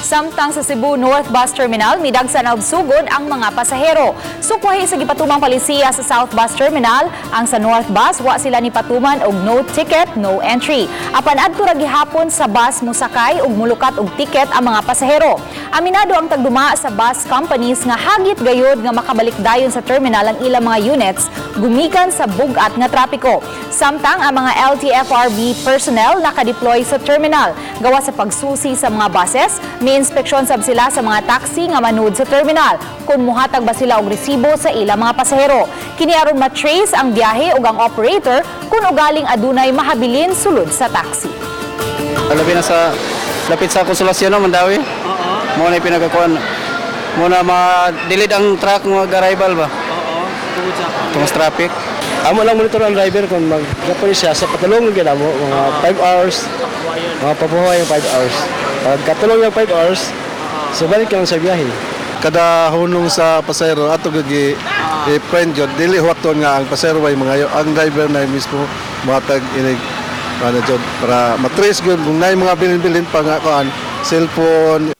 Samtang sa Cebu North Bus Terminal, midagsa na og sugod ang mga pasahero. Sukwahi sa gipatumang palisiya sa South Bus Terminal, ang sa North Bus wa sila ni patuman og no ticket, no entry. Apan adto ra gihapon sa bus mosakay ug mulukat og ticket ang mga pasahero. Aminado ang tagduma sa bus companies nga hagit gayod nga makabalik dayon sa terminal ang ilang mga units gumikan sa bug-at nga trapiko. Samtang ang mga LTFRB personnel nakadeploy sa terminal gawa sa pagsusi sa mga buses, may inspeksyon sab sila sa mga taxi nga manud sa terminal kung muhatag ba sila og resibo sa ilang mga pasahero. Kini aron ma-trace ang biyahe ug ang operator kung ugaling adunay mahabilin sulod sa taxi. Labi na sa lapit sa Konsolasyon no, Mandaue. Oo. Mao na pinagakuan. Mao na ma-delay ang truck ng arrival ba? Oo, tungod sa Tungod sa traffic. Amo lang monitor ang driver kung mag siya sa patulong gyud amo mga 5 hours. Mga pabuhay yung 5 hours. Pag katulong yung 5 hours, so balik lang sa biyahe. Kada hunong sa pasahero ato gyud i-friend gyud, dili huwaton nga ang pasahero ay mga ang driver na mismo mohatag inig ano jud para matrace gyud kung naay mga bilin-bilin pa nga kuan cellphone.